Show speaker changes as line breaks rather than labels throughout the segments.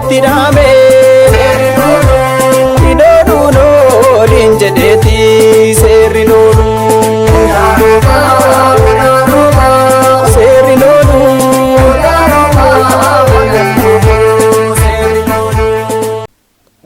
Itti dhaame hinooluun ooliin jedheeti seerri loolu. Seerri loolu.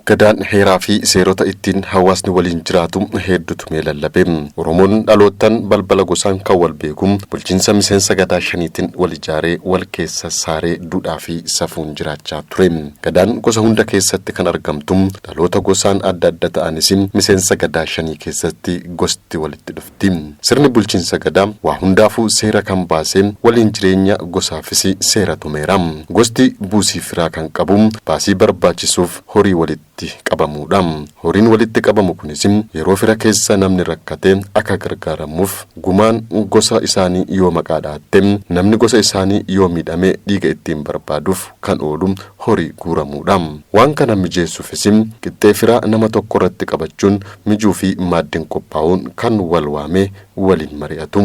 Gadaan heeraa fi seerota ittiin hawaasni waliin jiraatu hedduutu mee lallabe. Oromoon dhaloottan balbala gosaan kan wal beeku bulchiinsa miseensa gadaa shaniitiin wal ijaaree wal keessa saaree duudhaa fi safuun jiraachaa ture. Gadaan gosa hunda keessatti kan argamtu dhaloota gosaan adda adda ta'anis miseensa gadaa shanii keessatti gosti walitti dhufti. Sirni bulchiinsa gadaa waa hundaafuu seera kan baasee waliin jireenya gosaafis seera tumeera. Gosti buusii firaa kan qabu baasii barbaachisuuf horii walitti qabamuudha. Horiin walitti qabamu kunis yeroo fira keessa namni rakkate akka gargaaramuuf gumaan gosa isaanii yoo maqaa dhaatte namni gosa isaanii yoo miidhame dhiiga ittiin barbaaduuf kan oolu horii guuramuudha. Waan kana mijeessuufis qixxee firaa nama tokko irratti qabachuun mijuu fi maaddiin qophaa'uun kan wal waamee waliin mari'atu.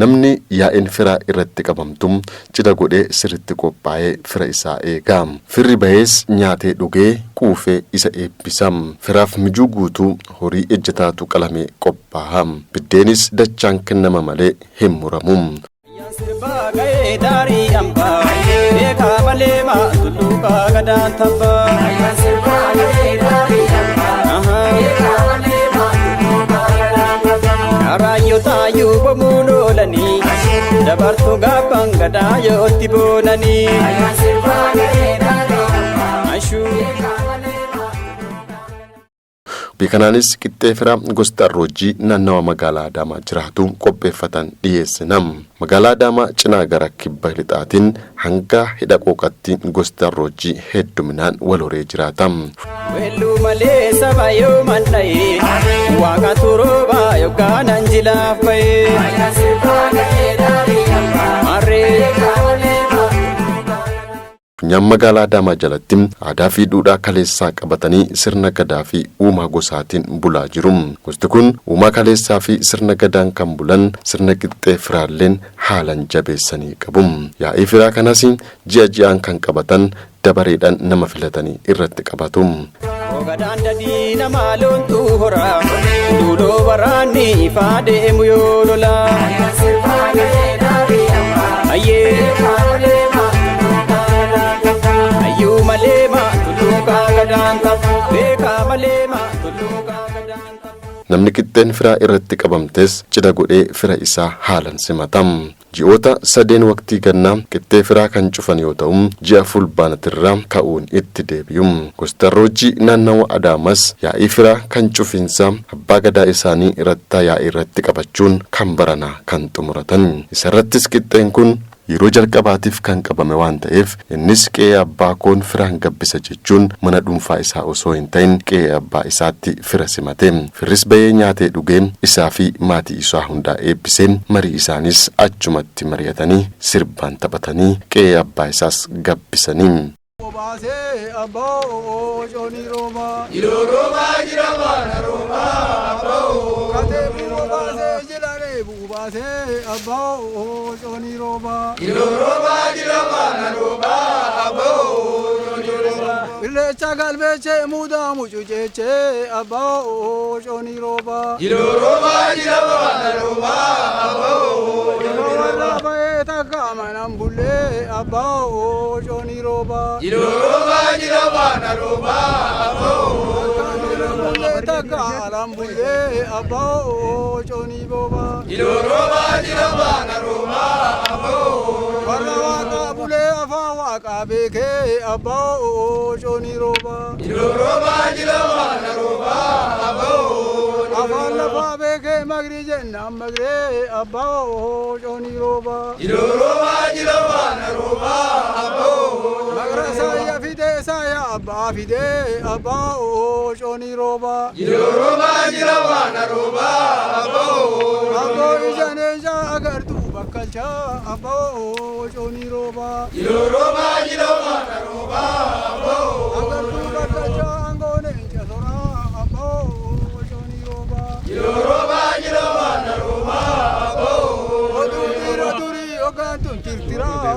Namni yaa'in firaa irratti qabamtu cidha godhee sirriitti qophaa'ee fira isaa eega. Firri bahees nyaatee dhugee quufee isa eebbisa. Firaaf mijuu guutuu horii ejjetaatu qalamee qophaa'a. Biddeenis dachaan kennama malee hin muramu.
Sirbaa ga'ee daarii hambaa beekaa malee maa tulluuqaa gadaan tabbaa. Karaayyoo taayyuu bomuun oolanii dabartuu gaaffan gadaa yootti boonanii. Ashuu.
Kanaanis qixxee firaa gosti Arroojii naannawa magaalaa Adaamaa jiraatu qopheeffatan dhiyeessina. Magaalaa Adaamaa cinaa gara kibba lixaatiin hanga hidha qooqatti gosti Arroojii hedduminaan wal horee jiraata.
Weelluu malee saba yoo mandha'e waaqa turoobaa yookaan anjilaaf ba'e. Marree.
Funyaan magaalaa Adaamaa jalatti aadaa fi duudhaa kaleessaa qabatanii sirna gadaa fi uumaa gosaatiin bulaa jiru. Gosti kun uumaa kaleessaa fi sirna gadaan kan bulan sirna qixxee firaalleen haalan jabeessanii qabu. Yaa'ii firaa kanas ji'a ji'aan kan qabatan dabareedhaan nama filatanii irratti qabatu.
Gadaan dadii namaa loontuu hora duuloo waraanni ifaa deemu yoo lola. Ayyee. Ayyuu malee maa tulluuqaa gadaan tapha beekaa malee maa tulluuqaa gadaan tapha.
Namni qixxeen firaa irratti qabamtes cidha godhee fira isaa haalan simata. Ji'oota sadeen waqtii gannaa qixxee firaa kan cufan yoo ta'u ji'a fulbaanatirraa ka'uun itti deebi'u. Gosti Arroojii naannawa Adaamas yaa'ii firaa kan cufiinsa abbaa gadaa isaanii irratti yaa'ii irratti qabachuun kan baranaa kan xumuratan. Isarrattis qixxeen kun yeroo jalqabaatiif kan qabame waan ta'eef innis qe'ee abbaa koon firaan gabbisa jechuun mana dhuunfaa isaa osoo hin ta'in qe'ee abbaa isaatti fira simate. Firris bahee nyaatee dhugee isaa fi maatii isaa hundaa eebbisee marii isaanis achumatti mari'atanii sirbaan taphatanii qe'ee abbaa isaas gabbisanii.
Obaasee abbaa coonii roobaa.
Yeroo roobaa jira baana roobaa abbaa.
Katee bu'uu baasee jilaree bu'uu baasee abbaa coonii roobaa.
Yeroo roobaa jira baana roobaa abbaa.
Irreecha galbeechee muudaa mucuceechee abbaa coonii roobaa.
Yeroo roobaa jira baana roobaa abbaa.
Yeroo warra ba'ee takka manaan bullee abbaa coonii roobaa.
Yeroo roobaa jira baana roobaa abbaa.
Bullee takka alaan bullee abbaa coonii boobaa.
Yeroo roobaa jira baana roobaa abbaa.
Warra waaqaa bulee afaan waaqaa beekee abbaa coonii roobaa.
Yeroo roobaa jira baana roobaa abbaa.
Afaan lafaa beekee magrii jennaan magree abbaa coonii roobaa.
Yeroo roobaa jira baana roobaa abbaa.
Magra saayya fidee saayya abbaa fidee abbaa coonii roobaa.
Yeroo roobaa jira baana roobaa abbaa.
Abboo ija leencaa agartuu bakka Bakkalchaa abbaa coonii roobaa.
Jiloo roobaa jiloo maana roobaa abbaa.
Agartuu bakkalchaa aangoon eenca soraa abbaa coonii roobaa.
Jiloo roobaa jiloo maana roobaa abbaa.
Oduu dhiira durii hoggaan tun tirtiraa.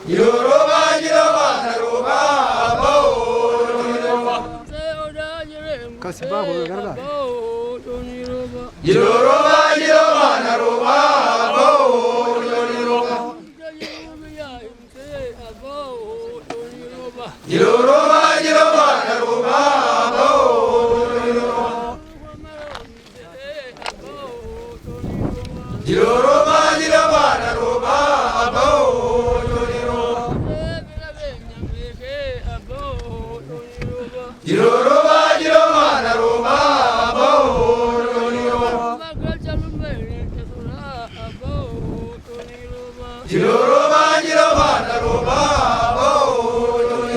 Jiloo roobaa jiloo maana roobaa abbaa.
Kasibaa kun gargaara.
Jiloo roobaa jiloo maana roobaa abbaa. Jiloo roobaa jiloo maana roobaa abbaa. Jiloo roobaa jiloo maana roobaa abbaa. Jiloo roobaa jiloo maana roobaa abbaa. Jiloo roobaa jiloo maana roobaa abbaa.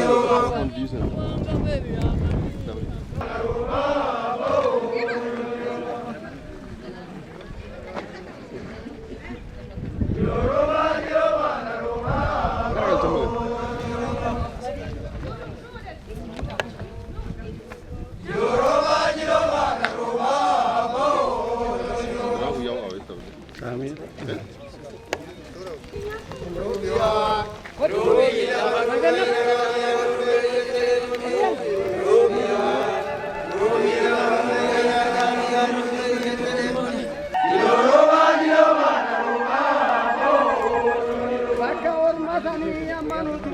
Bakka orma sanii amma nuti.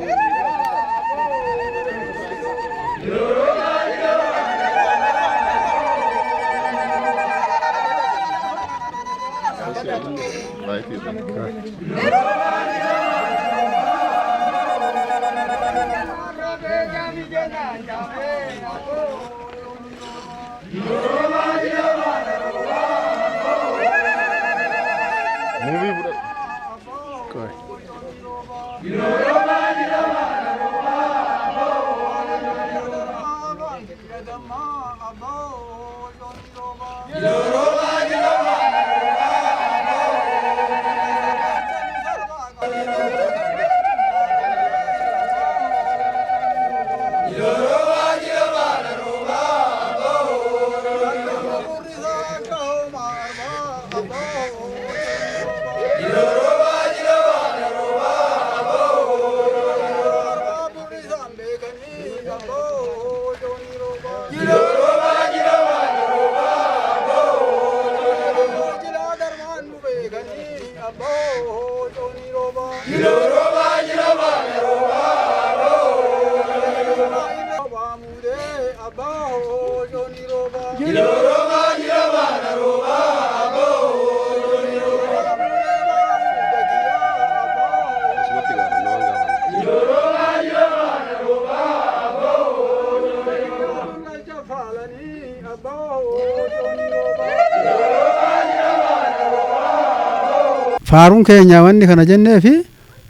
Faaruun keenya wanni kana jennee fi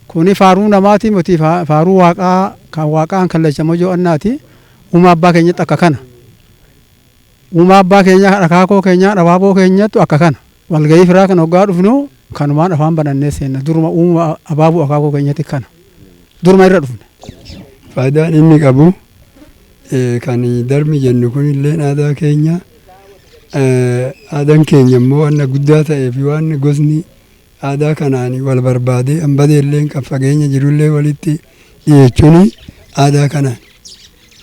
kuni faaruu namaati miti, faaruu waaqaa kan waaqaan kallachamoo jo'annaati. Uumaa abbaa keenyatti akka kana. Uumaa abbaa keenya, akaakoo keenya, dhabaaboo keenyattu akka kana. Walgahii firaa kan hoggaa dhufnu kanumaan afaan banannee seenna. Duruma uuma abaaboo akaakoo keenyatti kana. Duruma irra dhufne.
Faayidaan inni qabu kan darmi jennu kun illee aadaa keenya, aadaan keenya immoo waan guddaa ta'ee fi waan gosni aadaa kanaan wal barbaadee hambadee illee kan fageenya jirullee walitti dhiyeechuun aadaa kanaan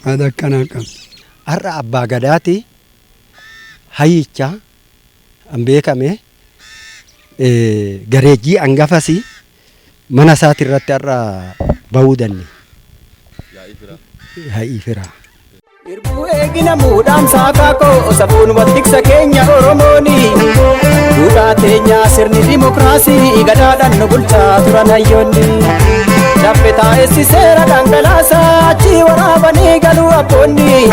aadaa akkanaa qabna.
Har'a abbaa gadaati hayyicha an beekame gareejjii hangafas mana isaati irratti har'a bahuu danne. Yaa'ii firaa.
Irbuu eegina muudhaan saakaakoo safuun waltiksa keenya Oromooni. Duudhaa teenyaa sirni dimokiraasii gadaadhaan nu bulchaa turan hayyoonni. Chaappee taa'essi seera dhangalaasaa achii waraabanii galuu abboonni.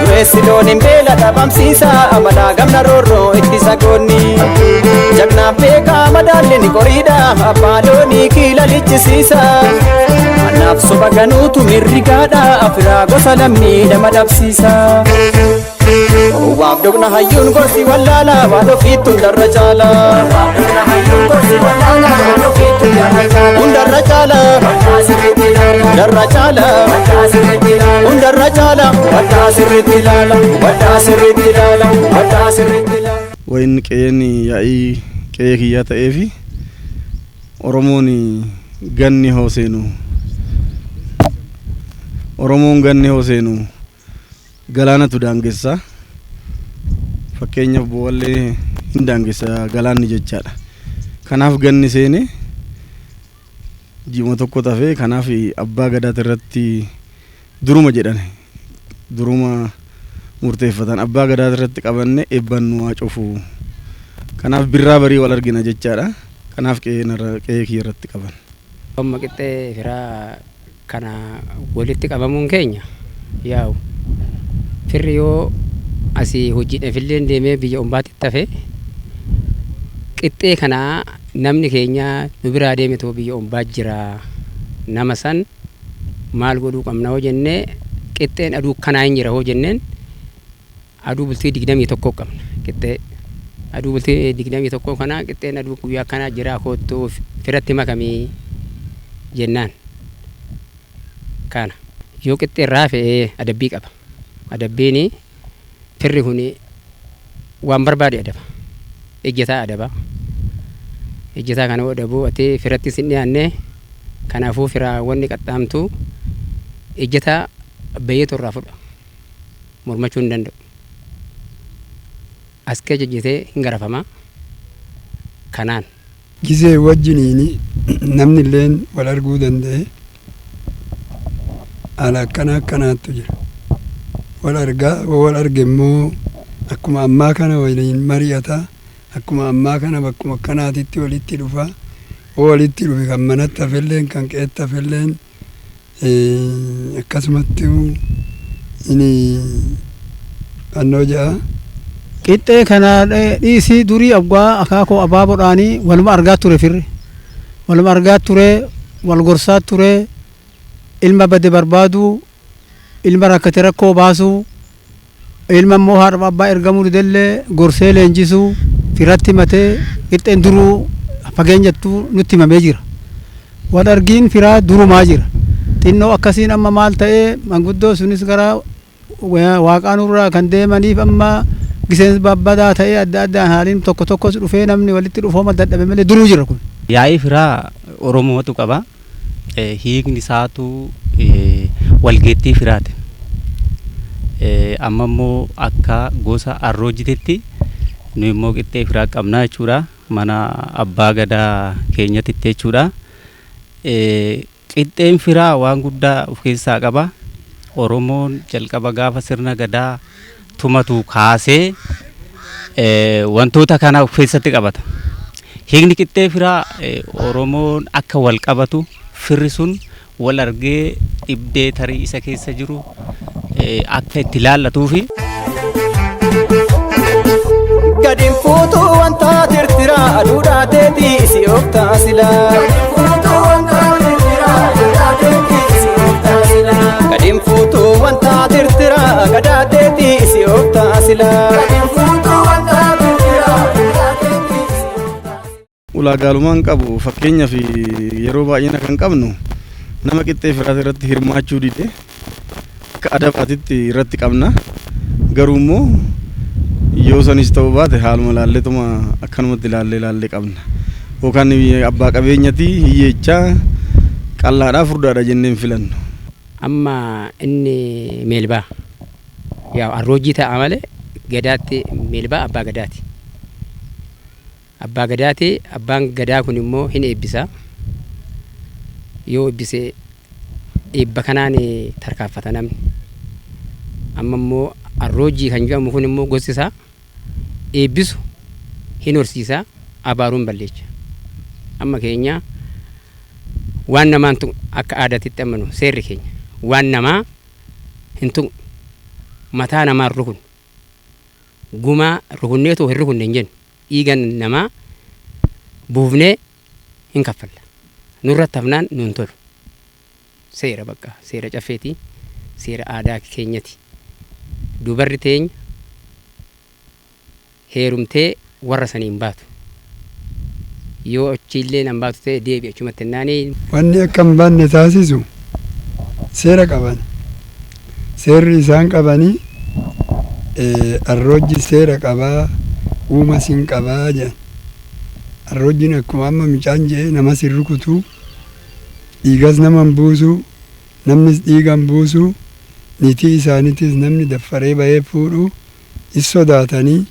Dureessi loon hin beela dhabamsiisa amalaa gamna roorroo ittisa goonni. Jagnaaf beekaa madaalli ni qoriidha abbaa loonii kiila lichisiisa. Anaaf soba ganuutu mirrigaadha afiraa gosa lammii nama dhabsiisa. Ormaaf dhugna hayyuun gorsi wallaala waan ofiittu hundarra caala. Hundarra caala. Hundarra caala. Hundarra caala. Waddaa sirriitti ilaala. Waddaa sirriitti ilaala. Waddaa sirriitti ilaala.
Wayin qe'een yaa'ii qe'ee kiyyaa ta'ee fi Oromoon ganni hooseenu, Oromoon ganni hooseenu galaanatu daangessa. Fakkeenyaaf, bo'allee hin daangessa galaanni jechaadha. Kanaaf ganni seene ji'uma tokko tafee, kanaaf abbaa gadaati irratti duruma jedhan, duruma murteeffatan, abbaa gadaati irratti qabanne eebbannu haa cufu. Kanaaf birraa barii wal argina jechaadha. Kanaaf qe'ee qe'ee kiyya irratti qaban.
Amma qixxee firaa kana walitti qabamuun keenya, yaa'u firri yoo asii hojiidhaaf illee deemee biyya ombaatti tafe, qixxee kanaa namni keenya nu biraa deeme too biyya ombaa jira, nama san maal godhuu qabna hoo jennee, qixxeen aduu kanaa hin jira hoo jenneen, aduu bultii 21 qabna. Qixxee aduu bultii 21 kanaa, qixxeen aduu guyyaa kanaa jira, koottuu firatti makamii jennaan. Kana yoo qixxee irraa fe'ee adabbii qaba. Adabbiin firri kun waan barbaade adaba, ejjetaa adaba. Ejjetaa kana adabuu ati firatti sin dhiyaanne. Kanaafuu firaa wanni qaxxaamtu ejjetaa bayyeetu irraa fudha, mormachuu hin danda'u. As keessa ejjetee hin garafama kanaan.
Gisee wajjiniini namni illeen wal arguu danda'e haala akkana akkanaattu jira. Wal argaa, wal arge immoo akkuma ammaa kana waliin mari'ata, akkuma ammaa kana bakkuma akkanaatitti walitti dhufa. Hoo walitti dhufe, kan manatti hafelleen kan qe'etti hafelleen akkasumatti inni fannoo ja'a.
Qixxee kana dhiisii, durii abbaa akaakoo abaaboodhaanii waluma argaa ture firri. Waluma argaa ture, wal gorsaa ture, ilma bade barbaadu, ilma rakkate rakkoo baasuu, ilma immoo haadha abbaa ergamuu didellee gorsee leenjisuu, firatti himatee qixxeen duruu fageenyattuu nutti himamee jira. Wal argiin firaa durumaa jira. Xinnoo akkasiin amma maal ta'ee, manguddoo sunis gara waaqaa nurraa kan deemaniif, amma giseensi babbadaa ta'ee adda addaan haaliin tokko tokkos dhufee namni walitti dhufooma dadhabe malee duruu jira kun.
Yaa'ii firaa Oromootu qaba. Hiikni isaatu walgeettii firaati. Amma immoo akka gosa arroojititti nu immoo qixxee firaa qabna jechuudha. Mana abbaa gadaa keenyatitti jechuudha. Qixxeen firaa waan guddaa of keessaa qaba. Oromoon jalqaba gaafa sirna gadaa tumatu kaasee wantoota kana of keessatti qabata. Hiikni qixxee firaa Oromoon akka wal qabatu, firri sun wal argee dhibdee tarii isa keessa jiru akka itti ilaallatuufi.
Gadin fuutuu wanta tirtira aduudhaa teetii si ooftaa sila. Gadin fuutuu wanta tirtira gadaa teetii si ooftaa sila.
Ulaagaalumaan qabu, fakkeenyaaf, yeroo baay'ina kan qabnu nama qixxee firaata irratti hirmaachuu dide akka adabaatitti irratti qabna. Garuu immoo yoo sanis ta'uu baate, haaluma laalleetuma akkanumatti ilaallee ilaallee qabna. Yookaan abbaa qabeenyati, hiyyeechaa, qallaadhaa, furdaadha jennee hin filannu.
Amma inni meelbaa yaa arroojii ta'a malee gadaatti meelbaa abbaa gadaati. Abbaa gadaati. Abbaan gadaa kun immoo hin eebbisa. Yoo eebbise, eebba kanaan tarkaanfata namni. Amma immoo arroojii kan jedhamu kun immoo gosti isaa eebbisu hin horsiisa, abaaruun balleecha. Amma keenya waan namaan tuqnu akka aadaatitti amanu, seerri keenya waan namaa hin tuqnu, mataa namaa hin rukun, gumaa rukunneetoo hin rukunne hin jennu, dhiiga namaa buufnee hin kaffalla. Nurratti hafnaan nuun tolu. Seera bakka seera caffeeti, seera aadaa keenyati. Dubarri teenya Heerumtee warra saniin baatu. Yoo achiillee nan baatu ta'e deebi achumatti naanii.
Wanni akka hin baanne taasisu seera qaban. Seerri isaan qabanii arroojji seera qabaa, uuma sin qabaa jedhan. Arroojjiin akkuma amma mucaan jedhe namas hin rukutu, dhiigas nama hin buusu, namnis dhiiga hin buusu, niitii isaaniitis namni daffaree bahee fuudhu is sodaatanii,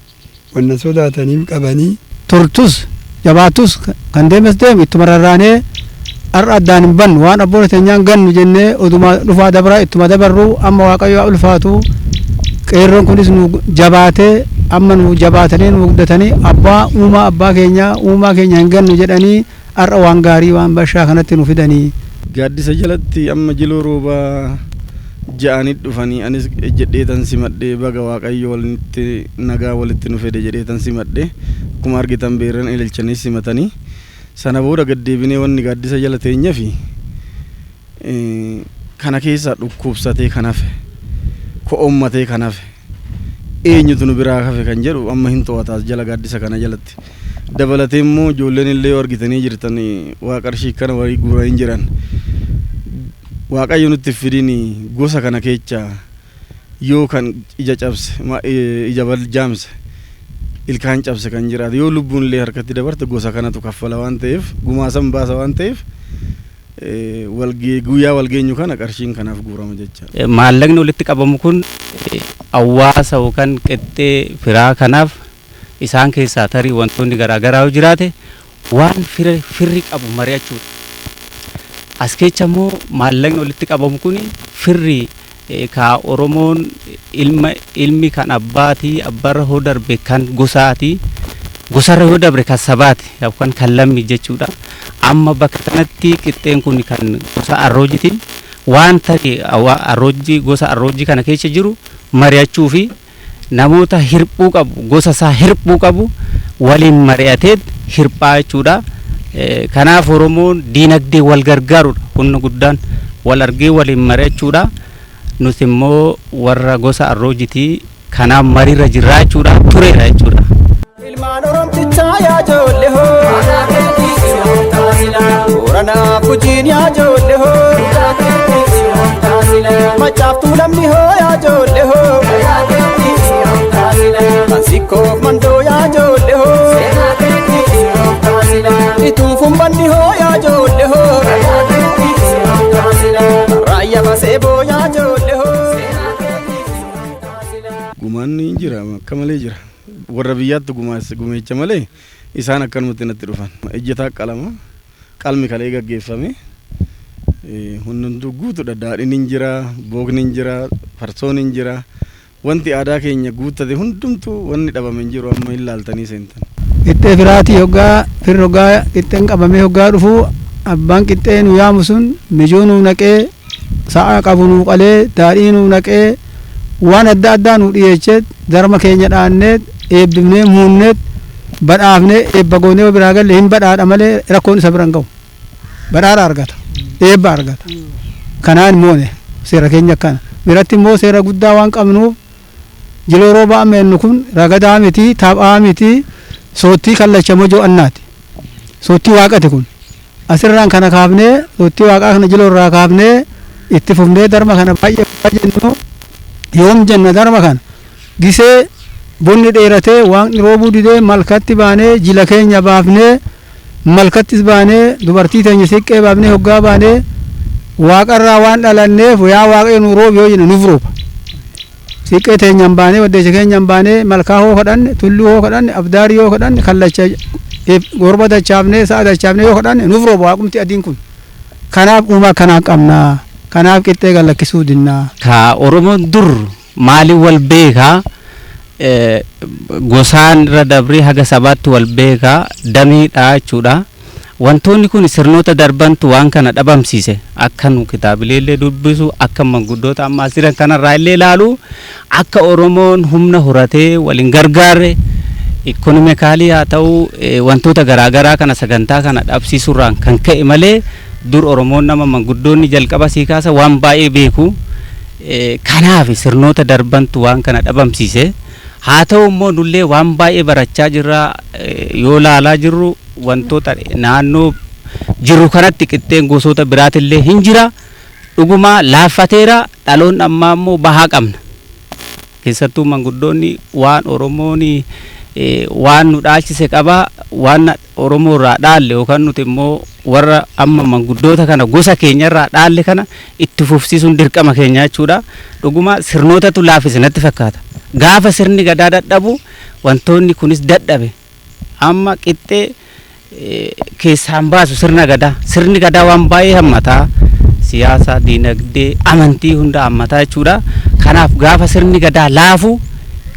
wanna sodaataniif qabanii.
Turtus jabaattus kan deemes deemu ittuma rarraanee har'a addaan hin bannu, waan abboota teenyaan gannu jennee oduma dhufaa dabraa ittuma dabarru. Amma Waaqayyo haa ulfaatu, qeerroon kunis nu jabaatee, amma nu jabaatanii nu guddatanii, abbaa uumaa abbaa keenya, uumaa keenya hin gannu jedhanii har'a waan gaarii waan bashaa kanatti nu fidanii.
Gaaddisa jalatti amma jiloo roobaa ja'anii dhufanii, anis jedheetan simadhee, baga Waaqayyo walitti nagaa walitti nu fede jedheetan simadhee. Akkuma argitan beerran ililchanii simatanii, sana booda gaddeebinee wanni gaaddisa jala teenye fi kana keessaa dhukkubsatee kan hafe, ko'ommatee kan hafe, eenyutu nu biraa hafe kan jedhu amma hin to'ataas jala gaaddisa kana jalatti. Dabalatee immoo ijoolleen illee yoo argitanii jirtan waa qarshii kana walii guuraa hin jiran. Waaqayyo nutti fidin gosa kana keessa yoo kan ija cabse, ija jaamse, ilkaan cabse kan jiraate, yoo lubbuun illee harkatti dabarte gosa kanatu kaffala waan ta'eef, gumaasan baasa waan ta'eef, guyyaa walgeenyu kana qarshiin kanaaf guurama jecha.
Maallaqni walitti qabamu kun hawaasa yookaan qixxee firaa kanaaf isaan keessaa tarii wantoonni garaagaraa yoo jiraate waan firri qabu mari'achuudha. As keessa immoo maallaqni walitti qabamu kun firri ka Oromoon ilma ilmi kan abbaatii, abbaarra yoo darbe kan gosaati, gosarra yoo darbe kan sabaati yookaan kan lammii jechuudha. Amma bakka kanatti qixxeen kun kan gosa arroojiti. Waan ta'e arroojii gosa arroojii kana keessa jiru mari'achuu fi namoota hirphuu qabu, gosa isaa hirphuu qabu waliin mari'atee hirphaa jechuudha. Kanaaf Oromoon diinagdee wal gargaarudha. Humna guddaan wal argee waliin mari'achuudha. Nus immoo warra gosa arroojitii kanaaf mariirra jirraa jechuudha, tureera jechuudha.
Ilmaan Oromtichaa yaa ijoollee hoo, Booranaaf Gujiin yaa ijoollee hoo, Macaaftuu lamni hoo yaa ijoollee hoo, Mansikkoof mandoo yaa ijoollee hoo, Ituuf ummanni hoo yaa ijoollee hoo, Raayyaa Baseeboo yaa ijoollee hoo.
Gumaan ni jira, akka malee jira. Warra biyyaatti gumeecha malee isaan akkanumatti natti dhufan. Ejjetaa qalama qalmi kalee gaggeeffame hundumtuu guutuudha. Daadhiin hin jira, bookni hin jira, farsoon hin jira. Wanti aadaa keenya guuttate hundumtuu wanni dhabame hin jiru, amma hin laaltanii seentan.
Qixxee firaatii hoggaa firri hoggaa qixxeen qabamee hoggaa dhufu, abbaan qixxee nu yaamu sun mijuu nu naqee, sa'a qabu nu qalee, daadhii nu naqee, waan adda addaa nu dhiyeechee, darma keenya dhaannee, eebbifnee, muunnee, badhaafnee, eebba goonee yoo biraa galle hin badhaadha malee rakkoon isa bira hin ga'u. Badhaadha argata, eebba argata. Kanaan moone seera keenya akkana. Biratti immoo seera guddaa waan qabnuuf jiloo roobaa amma jennu kun ragadaa miti, taphaa miti, soottii kallacha mojoo annaati. Soottii waaqati kun. Asirraan kana kaafnee, soottii waaqaa kana jiloo irraa kaafnee itti fufnee darma kana baay'ee jennu. Yoom jenna darma kana? Gisee bonni dheeratee waaqni roobuu didee malkatti baanee, jila keenya baafnee, malkattis baanee, dubartii teenya siqqee baafnee hoggaa baanee, waaqarraa waan dhalanneef yaa Waaqayyo nu roobi yoo jennu nuuf rooba. Siqqee teenyaan baanee, waddeessa keenyaan baanee, malkaa hoo kadhanne, tulluu hoo kadhanne, abdaarii hoo kadhanne, kallacha gorba dachaafnee, sa'a dachaafnee yoo kadhanne nuuf rooba waaqumti adiin kun. Kanaaf uumaa akkanaa qabna. Kanaaf qixxee gallakkisuu dinnaa.
Ka Oromoon dur maaliin wal beekaa? Gosaan irra dabree haga sabaatti wal beekaa, dameedha jechuudha. Wantoonni kun sirnoota darbantu waan kana dhabamsiise. Akka nu kitaabilee illee dubbisu, akka manguddoota amma as jiran kanarraa illee ilaalu, akka Oromoon humna horatee waliin gargaarre ikonomikaalii haa ta'u wantoota garaagaraa kana sagantaa kana dhabsiisuurraan kan ka'e malee, dur Oromoon nama manguddoonni jalqaba sii kaasa waan baay'ee beeku. Kanaaf sirnoota darbantu waan kana dhabamsiise. Haa ta'u immoo nullee waan baay'ee barachaa jirra, yoo laalaa jirru wantoota naannoo jiru kanatti qixxeen gosoota biraatillee hin jira. Dhuguma laaffateera, dhaloonni ammaa immoo bahaa qabna. Keessattuu manguddoonni waan Oromoon waan nu dhaalchise qaba, waan Oromoo irraa dhaalle yookaan nuti immoo warra amma manguddoota kana gosa keenya irraa dhaalle kana itti fufsiisuun dirqama keenya jechuudha. Dhuguma sirnootatu laaffise natti fakkaata. Gaafa sirni gadaa dadhabu wantoonni kunis dadhabe. Amma qixxee keessaan baasu sirna gadaa. Sirni gadaa waan baay'ee hammataa. Siyaasa, diinagdee, amantii hunda hammataa jechuudha. Kanaaf gaafa sirni gadaa laafu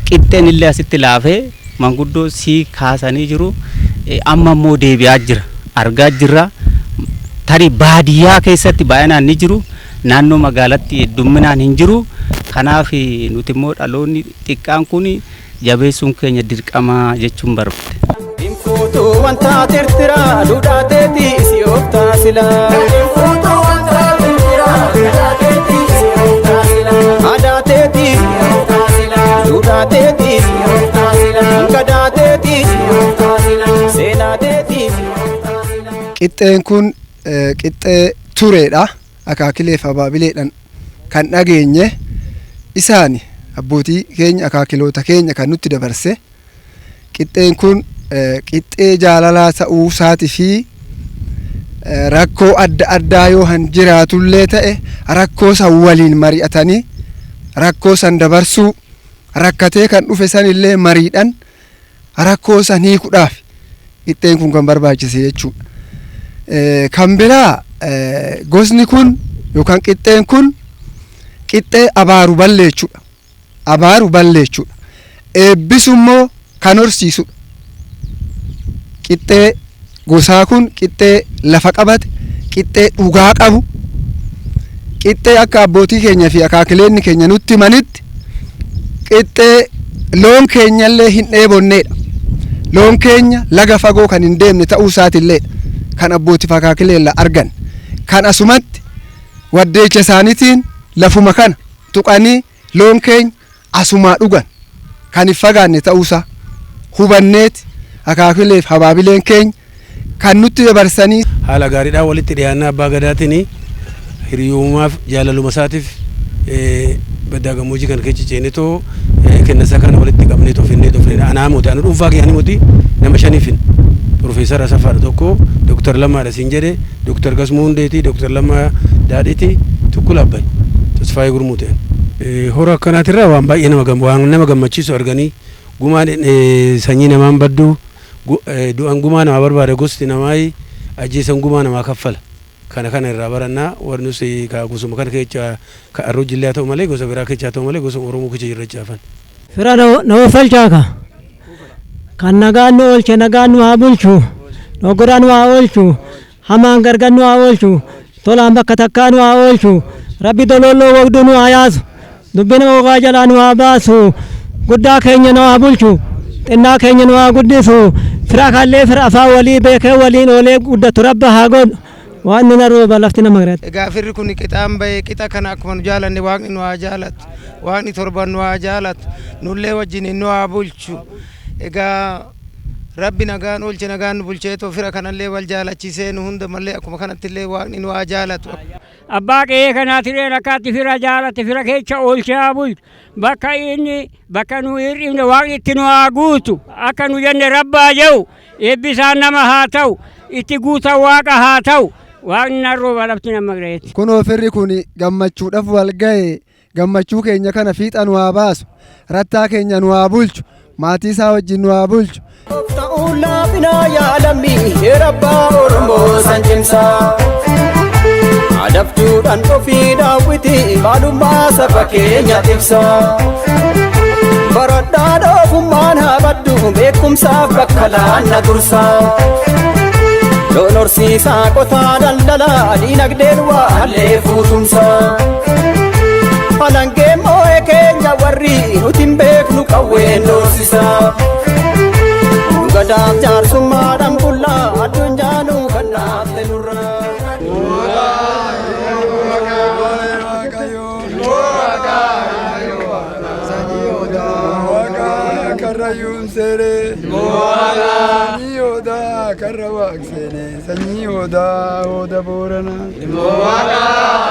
qixxeen illee asitti laafee manguddoo sii kaasanii jiru. Amma immoo deebi'aa jira. Argaa jirra. Tarii baadiyyaa keessatti baay'inaan ni jiru. Naannoo magaalatti heddumminaan hin jiru. Kanaaf nuti immoo dhaloonni xiqqaan kun jabeessuun keenya dirqama jechuun barbaade.
Fuutuu wanta tirtiraa duudhaa teetii si ooftaa silaa. Fuutuu wanta tirtiraa duudhaa teetii si ooftaa silaa. Aadaa teetii si ooftaa silaa. Duudhaa teetii si ooftaa silaa. Gadaa teetii si ooftaa silaa. Seenaa teetii si ooftaa silaa.
Qixxeen kun qixxee tureedha. Akaakileef abaabileedhaan kan dhageenye isaani abbootii keenya akaakiloota keenya kan nutti dabarse. Qixxeen kun qixxee jaalalaa ta'uu isaatii fi rakkoo adda addaa yoo han jiraatullee ta'e rakkoo san waliin mari'atanii rakkoo san dabarsuu, rakkatee kan dhufe san illee mariidhaan rakkoo san hiikuudhaaf qixxeen kun kan barbaachise jechuudha. Kan biraa gosni kun yookaan qixxeen kun qixxee abaaru balleechuudha. Abaaru balleechuudha. Eebbisu immoo kan horsiisudha. Qixxee gosaa kun qixxee lafa qabate, qixxee dhugaa qabu, qixxee akka abbootii keenya fi akaakileenni keenya nutti himanitti qixxee loon keenyallee hin dheebonneedha. Loon keenya laga fagoo kan hin deemne ta'uu isaatiilleedha. Kan abbootii fi akaakileella argan. Kan asumatti waddeecha isaaniitiin lafuma kana tuqanii loon keenya asumaa dhugan kan hin fagaanne ta'uusaa hubanneeti akaakileef habaabileen keenya kan nutti dabarsanii.
Haala gaariidhaan walitti dhiyaannaa abbaa gadaatiin hiriyummaaf jaalaluma isaatiif baddaa gammoojjii kana keessa ceenetoo kennasa kana walitti qabnee tofinnee tofinnee anaa mooti anu dhuunfaa kiyyaanii mooti nama shaniifin Profeesar Asafaadha tokko, Dooktar Lammaadha siin jedhe, Dooktar Gasmoo Hundeeti, Dooktar Lammaa Daadhiiti, Tukkul Abbay, Tasfaayee Gurmuu ta'an. Hora akkanaatirraa waan baay'ee waan nama gammachiisu arganii gumaan sanyii namaan baddu, du'an gumaa namaa barbaada, gosti namaa ajjeesan gumaa namaa kaffala. Kana kana irraa barannaa warri nus ka gosuma kana keessa ka arroo jillee haa ta'u malee gosa biraa keessa haa ta'u malee gosa Oromoo keessa jirra jechaafan.
Fira na oofalchaa kan nagaan nu oolche nagaan nu haa bulchu, dogoggora nu haa oolchu, hamaan gargar nu haa oolchu, tolaan bakka takkaa nu haa oolchu, rabbi dololloo wagduu nu haa yaasu, dubbina gogaa jalaa nu haa baasu, guddaa keenya nu haa bulchu, xinnaa keenya nu haa guddisu, fira kallee fira afaan walii beekee waliin oolee guddatu rabba haa godhu. Waan nu rooba lafti nama garatti.
Egaa firri kun qixaan bahee qixa kana akkuma nu jaalanne waaqni nu haa jaalatu, waaqni torban nu haa jaalatu, nullee wajjin nu haa bulchu. Egaa rabbi nagaan oolche nagaan nu bulcheetoo fira kanallee wal jaalachiisee nu hunda mallee akkuma kanattillee waaqni nu haa jaalatu.
Abbaa qe'ee kanaatiree rakkaatti fira jaalate fira keessa oolchee haa bulchu. Bakka inni bakka nu hir'ifne waaqni itti nu haa guutu. Akka nu jenne rabbaa jedhu eebbisaan nama haa ta'u, itti guutan waaqa haa ta'u. Waaqni na rooba lafti nama gareetti.
Kunoo firri kun gammachuudhaaf wal ga'e, gammachuu keenya kana fiixa nu haa baasu, rattaa keenya nu haa bulchu, maatii isaa wajjin nu haa bulchu.
Ta'uu laafinaa yaalamii heera abbaa Oromoo san cimsaa. Adabduudhaan ofii daawwiti maalummaa saba keenya ibsaa. Baradhaan ogummaan haa baddu beekumsaaf bakka laanna dursaa. Loon horsiisaa qotaa daldalaa diinagdeen waa hallee fuutumsaa. Alangee moo'ee keenya warri nuti hin beeknu qawween dhoorsisaa. Nu gadaaf jaarsummaadhaan bullaa addunyaa nu kan naafte nurraa.
Karrayyuun seeree. Ilmoo waaqaa. Sanyii odaa karra waaqseenee sanyii odaa oda booranaa. Ilmoo waaqaa.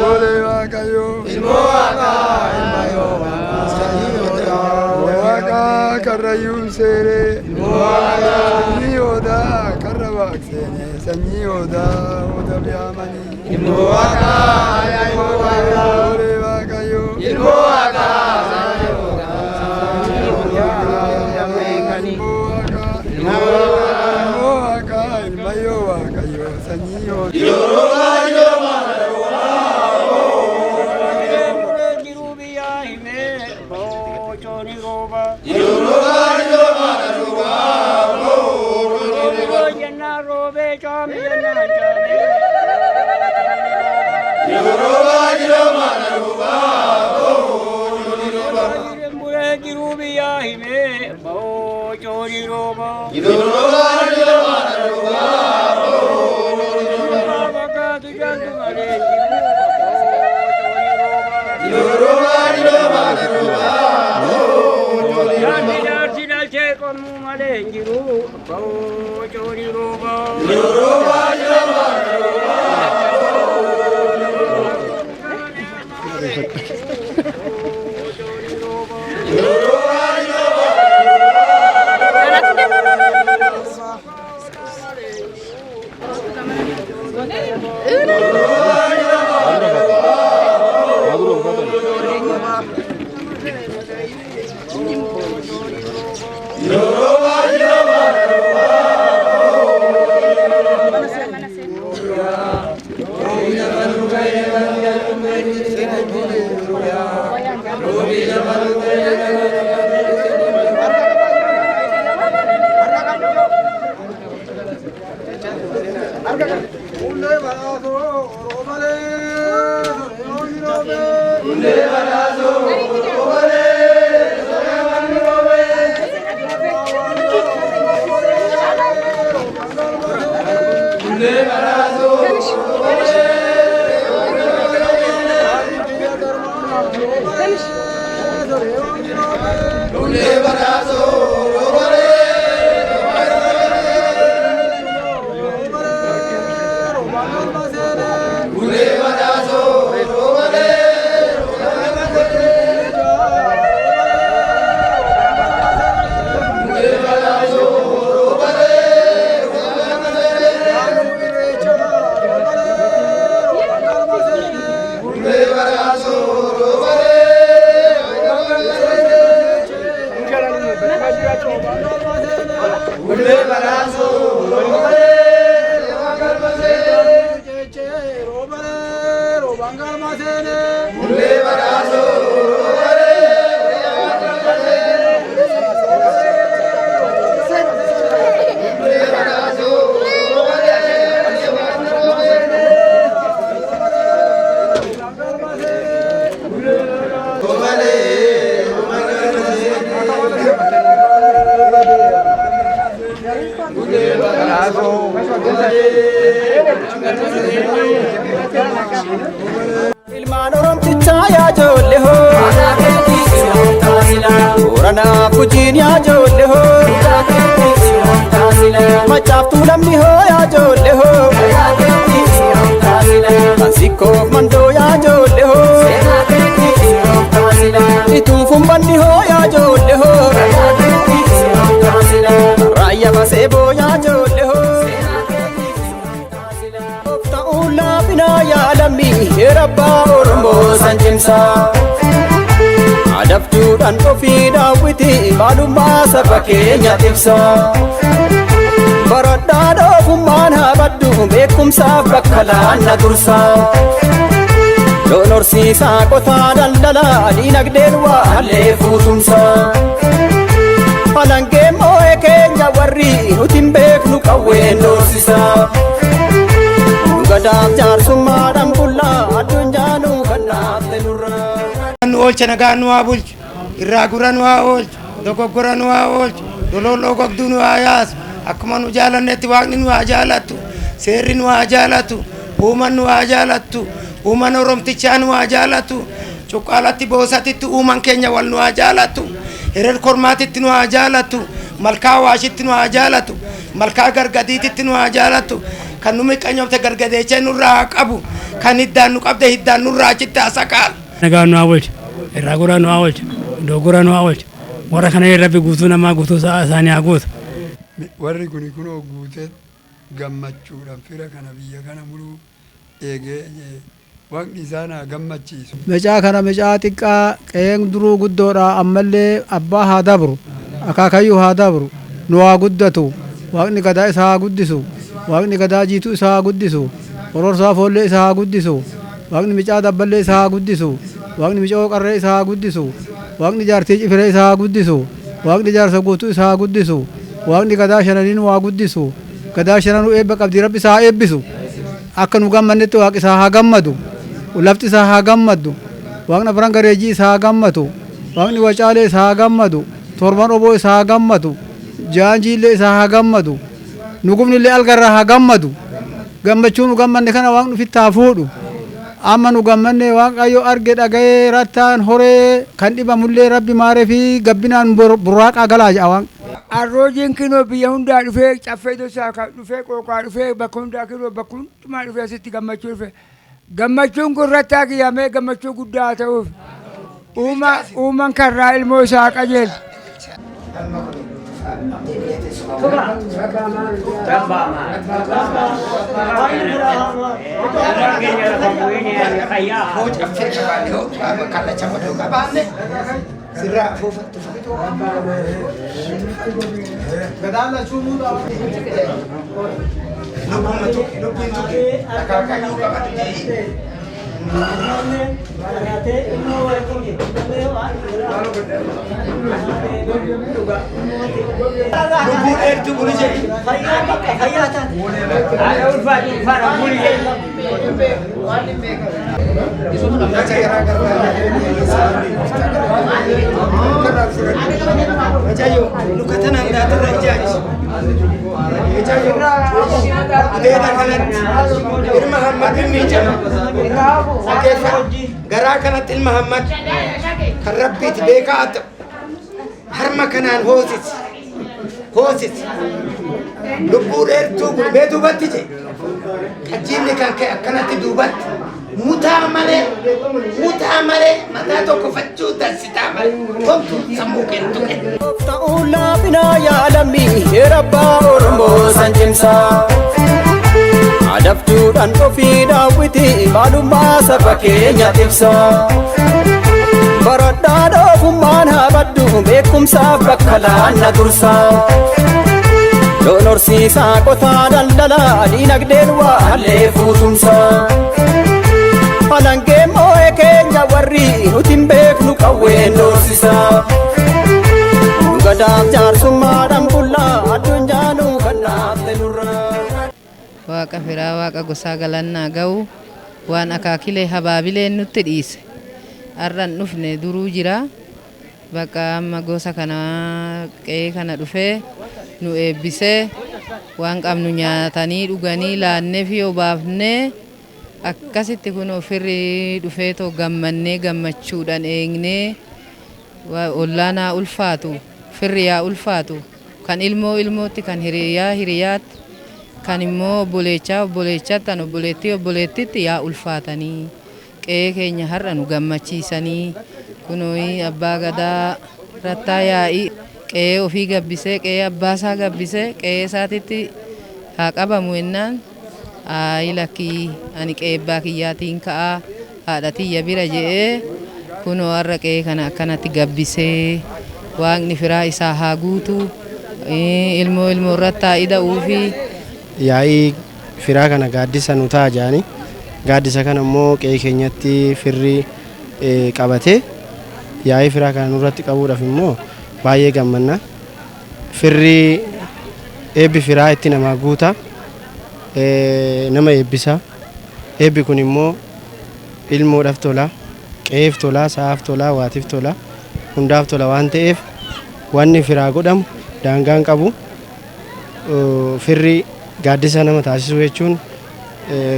Boolee waaqayyoo. Ilmoo waaqaa. Ilma yoo waaqaa. Sanyii odaa. Waaqaa karrayyuun seeree. Ilmoo waaqaa. Sanyii odaa karra waaqseenee sanyii odaa oda bi'aamanii. Ilmoo waaqaa. Ilmoo waaqaa. Boolee waaqayyoo. Ilmoo waaqaa. Sanyii odaa. Ilmoo waaqaa. Ilma yoo waaqayyoo sanyii odaa.
Ilmaan Oromtichaa yaa ijoollee hoo. Booranaaf Gujiin yaa ijoollee hoo. Macaaftuu namni hoo yaa ijoollee hoo. Kansiikoof mandoo yaa ijoollee hoo. Ituuf ummanni hoo yaa ijoollee hoo. Raayyaa Baseeboo yaa ijoollee hoo. Ta'uun laafinaa yaa lammii heera abbaa Oromoo san cimsaa. Adabduudhaan ofii daawwiti maalummaa saba keenya ibsa. Baradhaa dhoofummaan haa baddu beekumsaaf bakka laanna dursa. Loon horsiisaa qotaa daldalaa diinagdeen waa hallee fuutumsa. Alangee moo'ee keenya warri nuti hin beeknu qawween doorsisa. Gadaaf jaarsummaadhaan bullaa addunyaa nuu kannaafte nurraa.
Nu oolcha nagaa nu haa bulchu, irraa gura nu haa oolchu, dogoggora nu haa oolchu, doloolloo gogduu nu haa yaasu, akkuma nu jaalannetti waaqni nu haa jaalattu, seerri nu haa jaalatu, uuman nu haa jaalattu, uuman oromtichaa nu haa jaalatu, cuqqaalatti boosatitti uuman keenya wal nu haa jaalatu, Hirar kormaatitti nu haa jaalatu. Malkaa waashitti nu haa jaalatu. Malkaa gargadiititti nu haa jaalatu. Kan nu miqqanyoofte gargadeechee nurraa haa qabu. Kan hiddaan nu qabde hiddaan nurraa achitti haa saqaalu.
Nagaan nu haa oolchu. Irraa goraa nu haa oolchu. Doggoraa nu haa oolchu. Warra kana Rabbi guutuu namaa guutuu isaanii haa guutu.
Warri kuni kunoo guutee gammachuudhaan fira kana biyya kana muluu eegee waaqni isaan haa gammachiisu.
Mecaa kana mecaa xiqqaa qe'een duruu guddoodha, ammallee abbaa haa dabru, akaakayyuu haa dabru, nu haa guddatu, waaqni gadaa isa haa guddisu, waaqni gadaa jiituu isa haa guddisu, hororsaa foollee isa haa guddisu, waaqni micaa dabballee isa haa guddisu, waaqni micoo qarree isa haa guddisu, waaqni jaartii cifiree isa haa guddisu, waaqni jaarsa guutuu isa haa guddisu, waaqni gadaa shananii nu haa guddisu, gadaa shananuu eebba qabdi, Rabbi isa haa eebbisu. Akka nu gammannetti waaqi isaa haa gammadu, lafti isaa haa gammaddu, waaqni afran gareejii isaa haa gammatu, waaqni wacaalee isaa haa gammadu, torban oboo isaa haa gammatu, jaanjiillee isaa haa gammadu, nugumnillee algarraa haa gammadu. Gammachuu nu gammanne kana waaqni ofitti haa fuudhu. Amma nu gammanne Waaqayyo arge dhaga'ee rattaan horee kan dhibamullee Rabbi maaree fi gabbinaan burraaqaa galaa jedha waaqni.
Arroojiin kinoo biyya hundaa dhufee, Caffee Dosaa dhufee, Qooqaa dhufee, bakka hundaa kinoo bakka hundumaa dhufee asitti gammachuu dhufe. Gammachuun kun rattaa kiyyamee gammachuu guddaa haa ta'uuf. Uumaan karraa ilmoo isaa qajeelchu.
Lubbuu dheertuu buli jedhi. Garaa kanatti ilma Hammad kan Rabbiiti beekaa ta'u harma kanaan hoosisi hoosisi lubbuu dheertuu gulbee duubatti je qajiinni kan ka'e akkanatti duubatti mutaa malee mataa tokko fachuu dansitaa malee homtu sammuu kennu kennu.
Ta'uu laafinaa yaalamii heera abbaa Oromoo san cimsaa. Adabduudhaan ofii daawwiti maalummaa saba keenya ibsa. Baradhaan ogummaan haa baddu beekumsaaf bakka laanna dursa. Loon horsiisaa qotaa daldalaa diinagdeen waa hallee fuutumsa. Alangee moo'ee keenya warri nuti hin beeknu qawween doorsisa. Nu gadaaf jaarsummaadhaan bullaa addunyaa nu kan naafte nurra.
Waaqa firaa waaqa gosaa galannaa ga'u waan akaakilee habaabileen nutti dhiise. Har'an dhufne duruu jira. Bakka amma gosa kana qe'ee kana dhufee nu eebbisee waan qabnu nyaatanii dhuganii laannee fi obaafnee akkasitti kun ofirri dhufee too gammannee gammachuudhaan eegnee ollaan haa ulfaatu, firri haa ulfaatu, kan ilmoo ilmootti, kan hiriyaa hiriyaatti, kan immoo obboleechaa obboleechaatti, kan obboleettii obboleettitti yaa ulfaatanii qe'ee keenya har'a nu gammachiisanii kunooyi abbaa gadaa rattaa yaa'ii qe'ee ofii gabbisee qe'ee abbaasaa gabbisee qe'ee isaatitti haa qabamu jennaan ayi lakkii ani qe'ee abbaa kiyyaatiin ka'aa haadha tiyya bira je'ee kunoo har'a qe'ee kana akkanatti gabbisee waaqni firaa isaa haa guutu, ilmoo ilmoo irratti haa ida'uufi.
Yaa'ii firaa kana gaaddisa nu ta'a jedhanii gaaddisa kana immoo qe'ee keenyatti firri qabatee yaa'ii firaa kana nurratti qabuudhaaf immoo baay'ee gammanna. Firri eebbi firaa itti namaa guuta, nama eebbisa. Eebbi kun immoo ilmoodhaaf tola, qe'eef tola, sa'aaf tola, waatiif tola, hundaaf tola waan ta'eef wanni firaa godhamu daangaan qabu. Firri gaaddisa nama taasisuu jechuun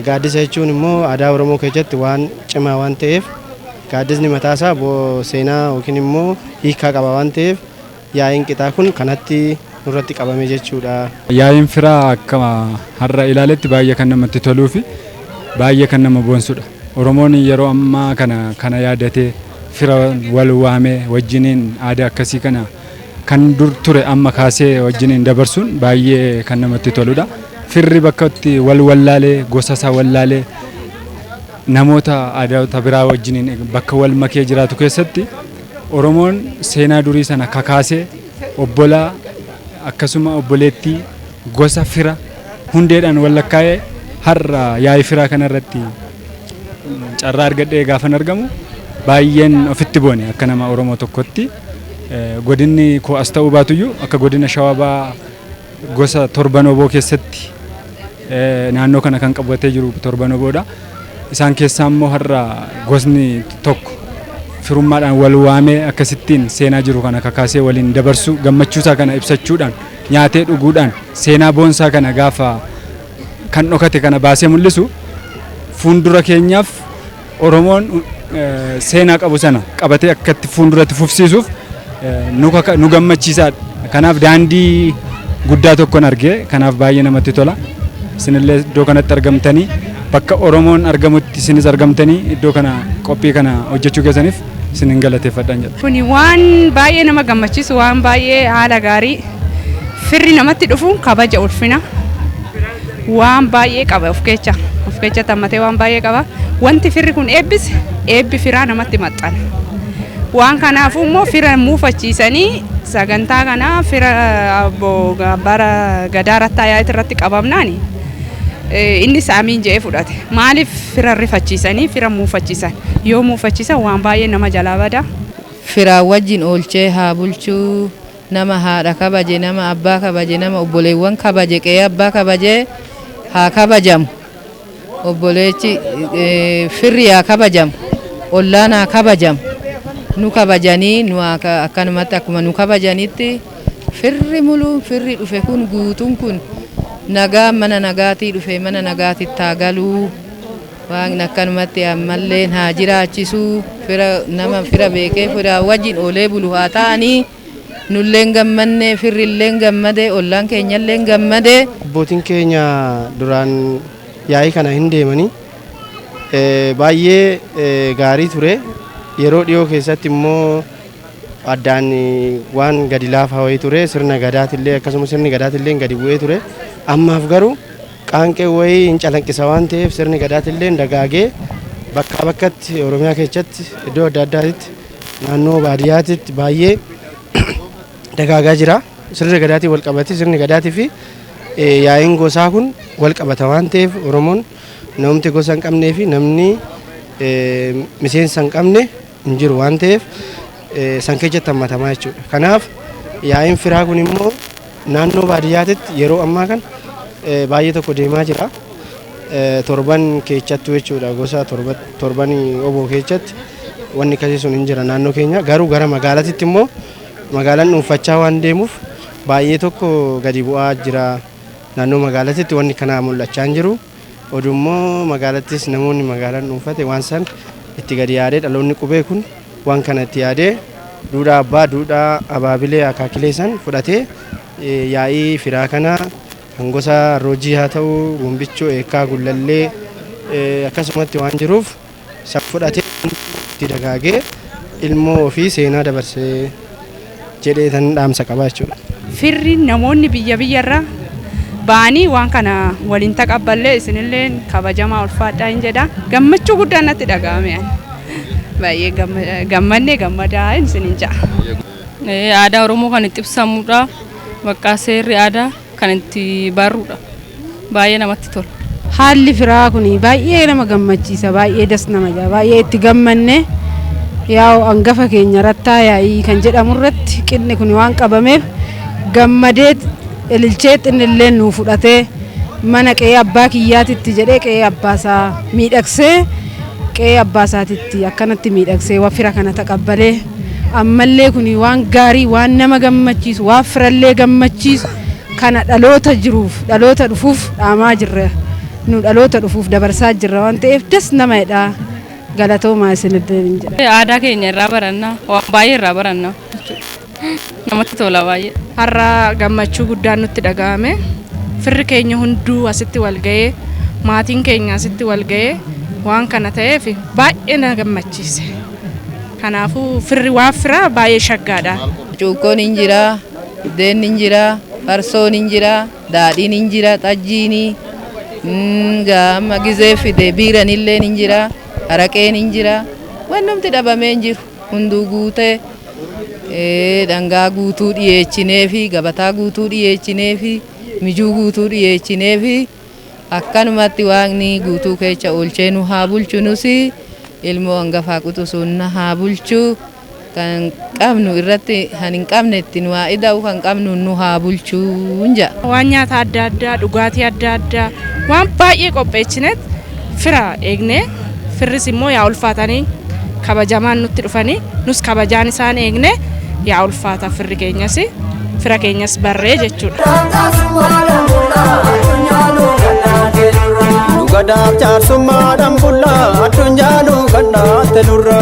gaaddisa jechuun immoo aadaa Oromoo keessatti waan cimaa waan ta'eef Gaaddisni mataasaa seenaa yookiin immoo hiikaa qaba waan ta'eef yaa'iin qixaa kun kanatti nurratti qabame jechuudha.
Yaa'iin firaa akka har'a ilaaletti baay'ee kan namatti toluu fi baay'ee kan nama boonsudha. Oromoon yeroo ammaa kana yaadatee fira wal waamee wajjiniin aadaa akkasii kana kan dur ture amma kaasee wajjiniin dabarsuun baay'ee kan namatti toludha. Firri bakka itti wal wallaalee gosa isaa wallaalee namoota aadaota biraa wajjiniin bakka wal makee jiraatu keessatti Oromoon seenaa durii sana kakaasee obbolaa akkasuma obboleettii gosa fira hundeedhaan wal lakkaa'ee har'a yaa'ii firaa kanarratti carraa argadhee gaafan argamu baay'een ofitti boone akka nama Oromoo tokkotti. Godinni koo as ta'uu baatuyyuu akka godina Shawaa Bahaa gosa torban oboo keessatti naannoo kana kan qabatee jiru torban oboodha. Isaan keessaa immoo har'a gosni tokko firummaadhaan wal waamee akkasittiin seenaa jiru kana kakaasee waliin dabarsuu gammachuusaa kana ibsachuudhaan nyaatee dhuguudhaan seenaa boonsaa kana gaafa kan dhokate kana baasee mul'isu fuuldura keenyaaf Oromoon seenaa qabu sana qabatee akkatti fuulduratti fufsiisuuf nu gammachiisaadha. Kanaaf daandii guddaa tokkoon argee kanaaf baay'ee namatti tola. Isinillee iddoo kanatti argamtanii bakka Oromoon argamutti isinis argamtanii iddoo kana qophii kana hojjechuu keessaniif isinin galateeffadhaan jedha.
Kuni waan baay'ee nama gammachiisu, waan baay'ee haala gaarii firri namatti dhufu kabaja ulfina waan baay'ee qaba of keessa tammatee waan baay'ee qaba. Wanti firri kun eebbise eebbi firaa namatti maxxana. Waan kanaafuu immoo fira muufachiisanii sagantaa kana fira bara gadaa rattaa yaa'ii irratti qabamnaani inni saamiin jedhee fudhate. Maaliif fira rifachiisanii fira muufachiisan? Yoo muufachiisan waan baay'ee nama jalaa bada.
Firaa wajjin oolchee haa bulchuu, nama haadha kabaje, nama abbaa kabaje, nama obboleewwan kabaje, qe'ee abbaa kabaje haa kabajamu. Obboleechi firri haa kabajamu, ollaan haa kabajamu. Nu kabajanii nu akkanumatti akkuma nu kabajanitti firri muluun firri dhufe kun guutuun kun nagaa mana nagaatii dhufe mana nagaatitti haa galuu. Waaqni akkanumatti ammallee haa jiraachisuu, fira nama fira beekee fira wajjin oolee bulu haa ta'anii nulleen gammanne firrilleen gammade ollaan keenyalleen gammade.
Abbootiin keenya duraan yaa'ii kana hin deemanii baay'ee gaarii ture. Yeroo dhiyoo keessatti immoo addaan waan gadi laafaa wayii ture, sirna gadaatillee akkasuma sirni gadaatillee gadi bu'ee ture. Ammaaf garuu qaanqee wayii hin calanqisa waan ta'eef sirni gadaatillee dagaagee bakkaa bakkatti Oromiyaa keessatti iddoo adda addaatitti naannoo baadiyyaatitti baay'ee dagaagaa jira. Sirni gadaatii wal qabate, sirni gadaatii fi yaa'iin gosaa kun wal qabata waan ta'eef Oromoon namni gosa hin qabnee fi namni miseensa hin qabne hin jiru waan ta'eef san keessatti hammatamaa jechuudha. Kanaaf yaa'iin firaa kun immoo naannoo baadiyyaatitti yeroo ammaa kana baay'ee tokko deemaa jira. Torban keessattuu jechuudha, gosa torban oboo keessatti wanni akkasii sun hin jira naannoo keenya. Garuu gara magaalaatitti immoo magaalaan dhuunfachaa waan deemuuf baay'ee tokko gadi bu'aa jira. Naannoo magaalaatitti wanni kana mul'achaa hin jiru. Oduu immoo magaalattis namoonni magaalaan dhuunfate waan san itti gadi yaadee dhaloonni qubee kun waan kana itti yaadee duudhaa abbaa duudhaa abaabilee akaakilee san fudhatee yaa'ii firaa kana kan gosa roojii haa ta'u gombichoo eekkaa gullallee akkasumatti waan jiruuf san fudhatee itti dagaagee ilmoo ofii seenaa dabarsee jedhee tan dhaamsa qaba jechuudha.
Firri namoonni biyya biyyarra ba'anii waan kana waliin taqabballee isinillee kabajamaa ulfaadhaa hin jedha. Gammachuu guddaan natti dhaga'ame. Baay'ee gammannee gammadaa isinin ja'a.
Aadaa Oromoo kan itti ibsamudha. Bakka seerri aadaa kan itti barruudha. Baay'ee namatti tola.
Haalli firaa kun baay'ee nama gammachiisa, baay'ee das nama jaa, baay'ee itti gammanne yaa'u hangafa keenya rattaa yaa'ii kan jedhamu irratti qinni kun waan qabameef gammadee ililchee xinnillee nuu fudhatee mana qe'ee abbaa kiyyaatitti jedhee qe'ee abbaasaa miidhagsee qe'ee abbaasaatitti akkanatti miidhagsee waan fira kana taqabbalee ammallee kun waan gaarii waan nama gammachiisu waan firallee gammachiisu kana dhaloota jiruuf dhaloota dhufuuf dhaamaa jirra nu dhaloota dhufuuf dabarsaa jirra waan ta'eef das nama jedha Galatoomaa isinillee hin jedha.
Aadaa keenya irraa baranna, waan baay'ee irraa baranna jechuudha. Namatti tola baay'ee.
Har'a gammachuu guddaan nutti dhaga'ame. Firri keenya hunduu asitti wal ga'ee, maatiin keenya asitti wal ga'ee waan kana ta'eef baay'ee na gammachiise. Kanaafuu firri waan firaa baay'ee shaggaadha.
Cuukkoon hin jira, buddeenni hin jira, farsoon hin jira, daadhiin hin jira, xajjiini gaama gizee fide biiran illeen hin jira, araqeen hin jira, wannumti dhabamee hin jiru hunduu guutee dhangaa guutuu dhiyeechinee fi gabataa guutuu dhiyeechinee fi mijuu guutuu dhiyeechinee fi akkanumatti waaqni guutuu keessa oolchee nu haa bulchu. Nus ilmoo hangafaa quxisuun na haa bulchu, kan qabnu irratti kan hin qabne itti nu haa ida'u, kan qabnu nu haa bulchuun jedha.
Waan nyaata adda addaa, dhugaatii adda addaa, waan baay'ee qopheessineet fira eegnee, firris immoo yaa ulfaatanii kabajamaan nutti dhufanii, nus kabajaan isaan eegne, yaa ulfaata firri keenyas fira keenyas barree jechuudha.
Gadaaf jaarsummaadhaan bullaa addunyaa nu gannaatte nurra.